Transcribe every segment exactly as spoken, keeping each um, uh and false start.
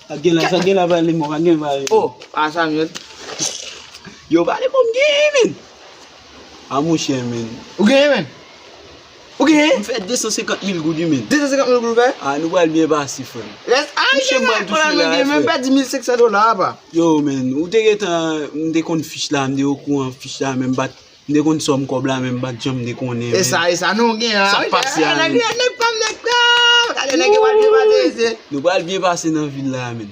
Sa k gen la, sa k gen la, pale mwen, sa k gen, pale mwen. Oh, a Samuel. Yo, pale mwen, m genyen, men. A, monchè, men. Ou genyen, men? Ou genyen? M fè de san senkant mil goud, wi, men. De san senkant mil goud ou fè? A, nou pral byen pase, frè m. Lès, a, monchè, m pral touche la, frè. Men m pèdi mil senk san dola, apa. Yo, men, ou te gentan, m te konn fich la, m te okouran fich la, men m pa t M te konn sòm kòb la, men m pa t janm te konnen, men. E sa, e sa, nou gen, a, sa k pase a, men. Nèg, nèg, nèg, nèg, gade nèg yo pral byen pase, mesye. Nou pral byen pase nan vil la, men.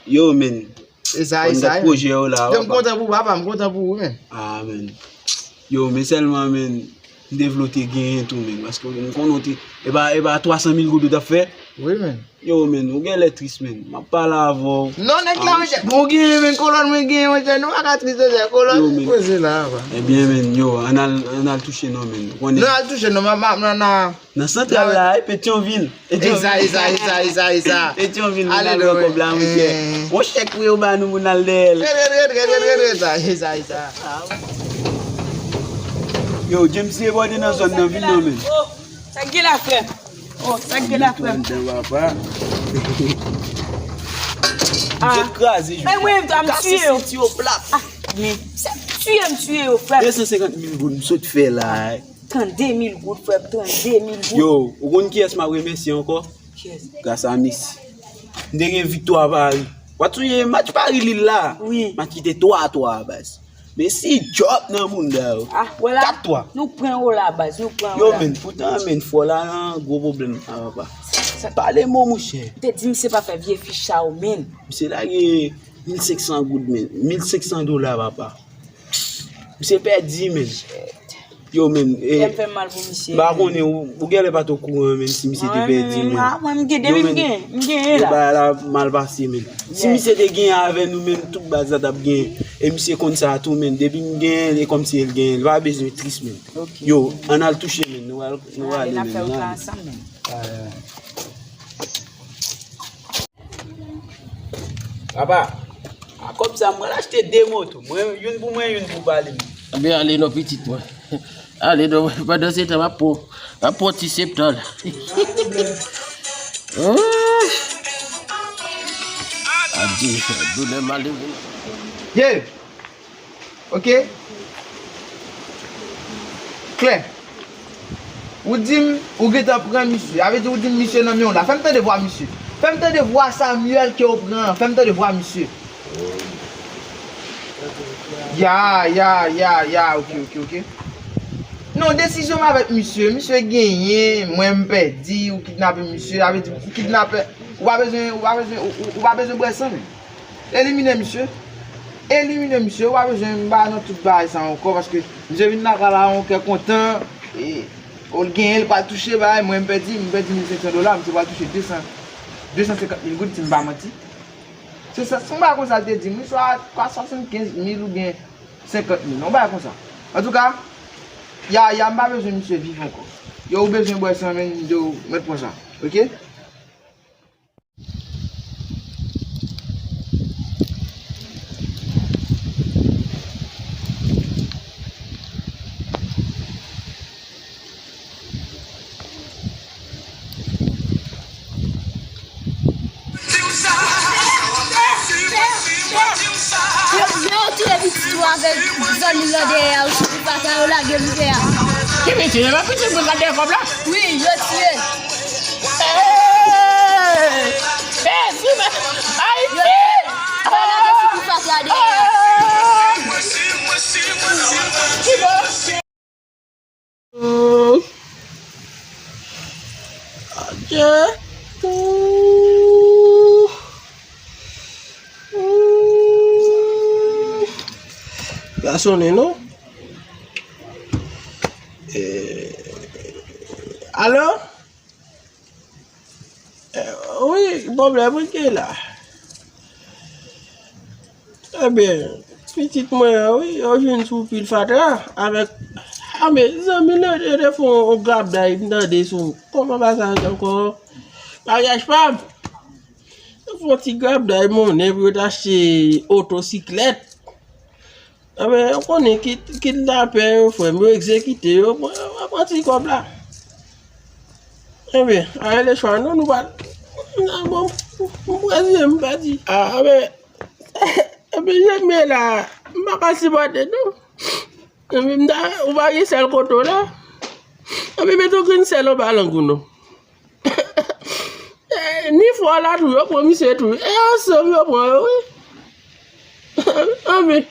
Yo, men. E sa, e sa, men. Pwojè yo la, papa. M kontan pou ou, papa, m kontan pou ou, men. A, men. Yo, men sèlman, men, m te vle w te genyen tou, men. Paske m konnen w te, e pa, e pa twa san mil goud ou t ap fè? Wi, men. Yo, men, ou genlè tris, men. M ap pale avè w. Non, nèg la, monchè. Bon, ou genyen, men, kolòn mwen genyen, monchè. Nou pa ka tris, monchè. Kolòn, poze la, apa. Ebyen, men, yo, ann al, ann al touche non, men. Ou konnen. Non, al touche non, m ap, m ap, nan, nan. Nan Santral la, e Petyonvil. Petyonvil. E sa, e sa, e sa, e sa, e sa. Petyonvil, men, al wè kòb la, monchè. Yon chèk pou yo ba nou pou n al dèyè l. Ret, ret, ret, ret, ret, ret, sa, e sa, e sa. Yo, James debòde nan zòn nan, vin non, men. Sa k gen la, frè? Oh, sa k gen la, frè m? Anndan, papa. Misye kraze, jodi a. Mwen menm tou, m tiye yo. Kase senti yo plat. A, men, se tiye m tiye yo, frè m. De san senkant mil goud m sot fè la. Trannde mil goud, frè m, trannde mil goud. Yo, ou konn kiyès m ap remèsye ankò? Kiyès? Gras a Messi. M te gen viktwa pari. W ap sonje match Pari Lil la? Wi. M ap kite twa a twa a, baz. Messi drop nan moun sa yo. A, wè la. Kat twa. Nou pran yo la, baz, nou pran yo la. Yo, men, poutan, men, fò la nan gwo pwoblèm, a, papa. Pale mo, monchè. M te di misye pa fè vye fich sa yo, men. Misye lage mil senk san goud, men. Mil senk san dola, papa. Misye pèdi, men. Yo, men, e, m pa konnen, ou, ou genlè pa t okouran, men, si misye te pèdi, men. Mwen, mwen, m gen, depi m gen, m genyen la. Yo, bagay la mal pase, men. Si misye te genyen avè nou, men, tout baz la t ap genyen. E misye konn sa tou, men. Depi m genyen, e kòmsi el genyen. Li pa bezwen tris, men. Yo, ann al touche, men. Nou al, nou ale, men. Nou ale. Papa, a kòb sa, m pral achte de moto. Mwen, youn pou mwen, youn pou Pali m. Ebyen, ale non, pitit mwen. Ale non, pandan se tan, m ap pran, m ap pran ti septan la. Oh! Adye, doulè m ale vini. Ye! Ok? Klè. Ou di m, ou gentan pran misye. Sa vle di ou di m misye nan men w la. Fè m tande vwa misye. Fè m tande vwa Samuel ke w pran an. Fè m tande vwa misye. Ya, ya, ya, ya. Ok, ok, ok. Non, desizyon m avèk misye. Misye genyen, mwen m pèdi, ou kidnape misye. Sa vle di, ou kidnape, ou pa bezwen, ou pa bezwen, ou, ou, ou pa bezwen bwè san, men. Elimine misye. Elimine misye. Ou pa bezwen ba nan tout bagay sa ankò, paske misye vin lakay la yon kè kontan. E, ou l genyen, l pral touche bagay. Mwen, m pèdi, m pèdi mil senk san dola, misye pral touche de san, de san senkant mil goud, si m pa manti. Se sa, se yon bagay konsa l te di m, wi, swa, swa swasannkenz mil oubyen senkant mil, yon bagay konsa. Antouka, ya, ya, m pa bezwen misye viv ankò. Yo, ou bezwen bwè san, men, yo, mèt pran sa, ok? Lè, lè yo touye pitit ou avèk zanmi l nan dèyè a, ou sou paka, yo lage l ouvè a. Ki pitit? E pa pitit mwen k ap dèyè kòb la? Wi, yo tiye l. Hey! Hey, si, men, Ayiti! Yo lage sou paka dèyè a. Ki bò? Oh. Adye. Oh. Oh. Sa sonnen, non? Eh, alo? Eh, wi, pwoblèm ou gen la? Ebyen, pitit mwen an, wi, yo jwenn sou pil fatra avèk, a, men zanmi l, yo te fè yon grabday, m tande sou, kòman pa sa ankò? Maryaj pa m. Yo fè yon ti grabday monnen pou yo t achte otosiklèt. Enben, ou konnen kit, kit lapè yo, frè m, yo egzekite yo, pran, pran ti kòb la. Enben, a rele chwa, non, nou pa, nan bon, m prezye, m pèdi. A, enben, enben, jan m ye la, m pa ka sipòte, non. Enben, m ta, ou pa gen sèl kote w la. Enben, mete okenn sèl anba lang ou, non. Eh, ni fò la tou, yo pran misye tou. E ansanm yo pran yo, wi. Anben,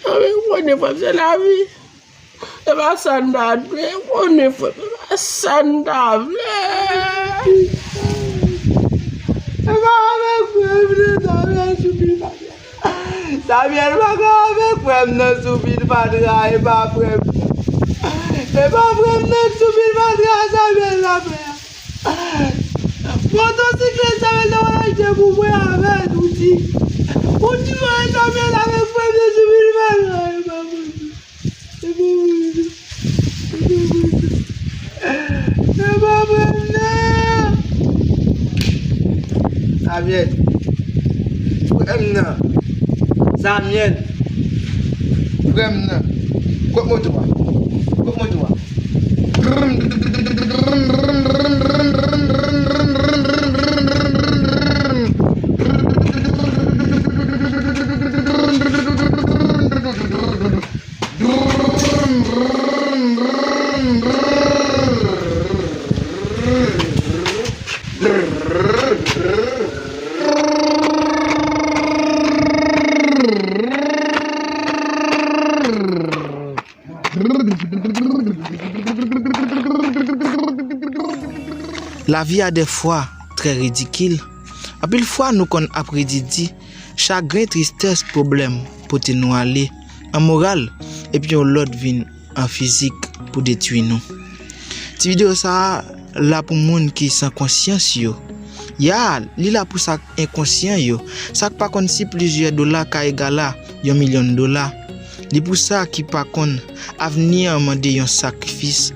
anben, ou konnen, frè m, se lavi. E pa sa n ta dwe, ou konnen, frè m, e pa sa n ta vle. E pa avèk frè m, se sa m sou pi pa. Samyèl pa ka avèk frè m nan sou bil fatra, e pa frè m nan. E pa frè m nan sou bil fatra, Samyèl la fè a. Motosiklèt Samyèl ta pral achte pou mwen avè l, ou di. Ou di mwen Samyèl avèk frè m nan sou bil fatra, e pa frè m nan. E pa frè m nan. E pa frè m nan. E pa frè m nan. Samyèl. Frè m nan. Samyèl. Frè m nan. Kot moto a? Kot moto a? Lavi a dèfwa trè ridikil. Anpil fwa nou konn ap redi di, chagren, tristès, pwoblèm pote nou ale an moral, epi yon lòt vin an fizik pou detwi nou. Ti videyo sa a la pou moun ki san konsyans yo. Ya, li la pou sa k enkonsyan yo, sa k pa konn si plizyè dola ka egal a yon milyon dola. Li pou sa ki pa konn avni an mande yon sakrifis,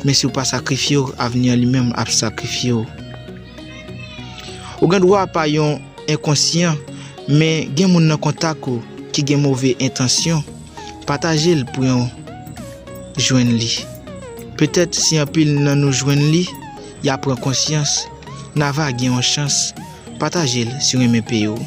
men si w pa sakrifye w, avni an li menm ap sakrifye w. Ou gen dwa pa yon enkonsyan, men gen moun nan kontak ou ki gen move entansyon. Pataje l pou yon jwenn li. Petèt si anpil nan nou jwenn li, y a pran konsyans, n a va gen yon chans. Pataje l si w renmen peyi w.